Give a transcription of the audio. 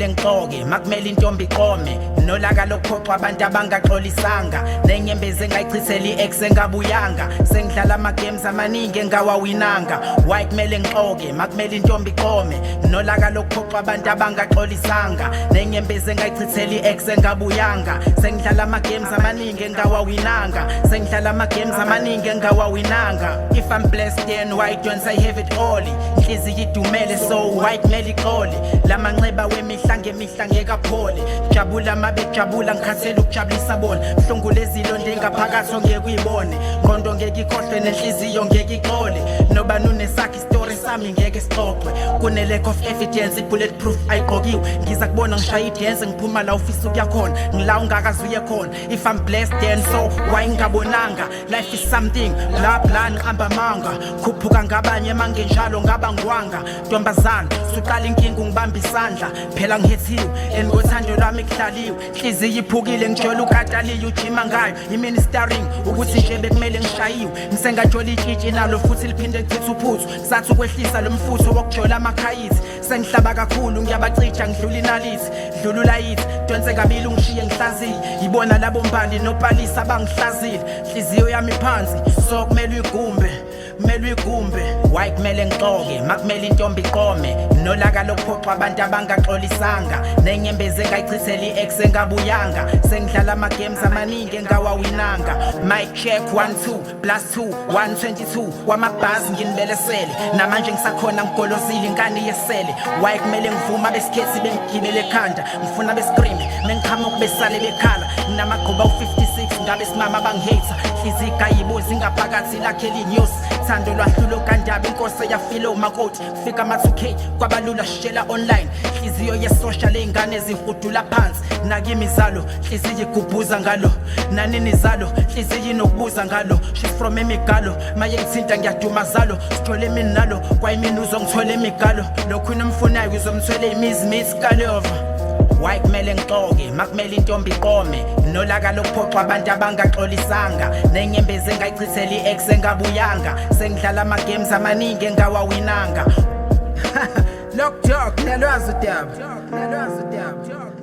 Kumele ngixoke makumele intombi iqome? Nolaka lokuphoxwa abantu abangaxolisanga, nenyembezi engayichithela i-ex engabuyanga. Sengidlala ama-games amaningi engawawinanga. Why kumele ngixoke makumele intombi iqome? Nolaka lokuphoxwa abantu abangaxolisanga, nenyembezi engayichithela i-ex engabuyanga. Sengidlala ama-games amaningi engawawinanga. Sengidlala ama-games amaningi engawawinanga. If I'm blessed, then why don't I have it all? Inhliziyo idumele, so why kumele ixole? Lamanxeba wemihla ngemihla ngeke aphole. Jabula mabejabula, ngikhathele ukujabulisa bona. Buhlungu lezilonda engaphakathi ongeke uyibone. Ngqondo ngeke ikhohlwe, nenhliziyo ngeke ixole. Noba nunesakhe isitori sami ngeke sixoxwe. Kune-lack of evidence, i-bullet proof ayigqokiwe. Ngiza kubona ngishaya i-dance, ngiphuma la ufisa ukuya khona, ngila ungakaze uye khona. If I'm blessed, then so why ngingabonanga? Life is something bla bla, ngiqamba amanga. Khuphuka ngabanye, mangenjalo ngaba ngwanga. Ntombazana, suqala inkinga ungibamba isandla. Phela ngihethiwe and ngothando lwami kuhlaliwe. Nhliziyo iphukile, ngijwayele ukataliyo ujima ngayo i-ministering ukuthi nje bekumele ngishayiwe. Ngisengajola itshitshi nalo futhi liphinde lichithe uphuthu. Sathi ukwehlisa lo mfutho wokujola amakhayithi. Sengihlaba kakhulu, ngiyabacija, ngidlula inalithi, dlula ulayithi. Donse kabili ungishiye ngihlaziye. Yibona labo mbali nopalisa abangihlazile. Nhliziyo yami phansi, so kumele uyigumbe, kumele uyigumbe. Why kumele ngixoke makumele intombi iqome? Nolaka lokuphoxwa abantu abangaxolisanga, nenyembezi engayichithela i-ex engabuyanga. Sengidlala ama-games amaningi engawawinanga. Mic check 1 2 plus 2 122 wamabhazi nginibelesele. Namanje ngisakhona, ngigolozile inkani yesele. Why kumele ngivuma besikhethi bengigibele ekhanda? Ngifuna bescream mengiqhamuka, besale bekhala. Nginamagquba u-56 ngabe simama bangihater. Hliziyo kayibuzi ngaphakathi lakhe linyosi. Thando lwahlulo kandaba inkosi eyafile umakoti. Fika ama-2K kwabalula shela online. Hliziyo yesosha ley'ngane zihudula phansi. Nakimi zalo hliziyo igubhuza ngalo. Nanini zalo hliziyo inokubuza ngalo. She's from emigalo, maye ngithinta ngiyaduma zalo. Sithole emini nalo kwayimini uzongithola emigalo. Lokhu nomfunayo uzomthola imizi misikalova. Why kumele ngixoke makumele intombi iqome? Nolaka lokuphoxwa abantu abangaxolisanga, nenyembezi engayichithela i-ex engabuyanga. Sengidlala ama-games amaningi engawawinanga. Lock talk, nalwazi udaba, nalwazi udaba.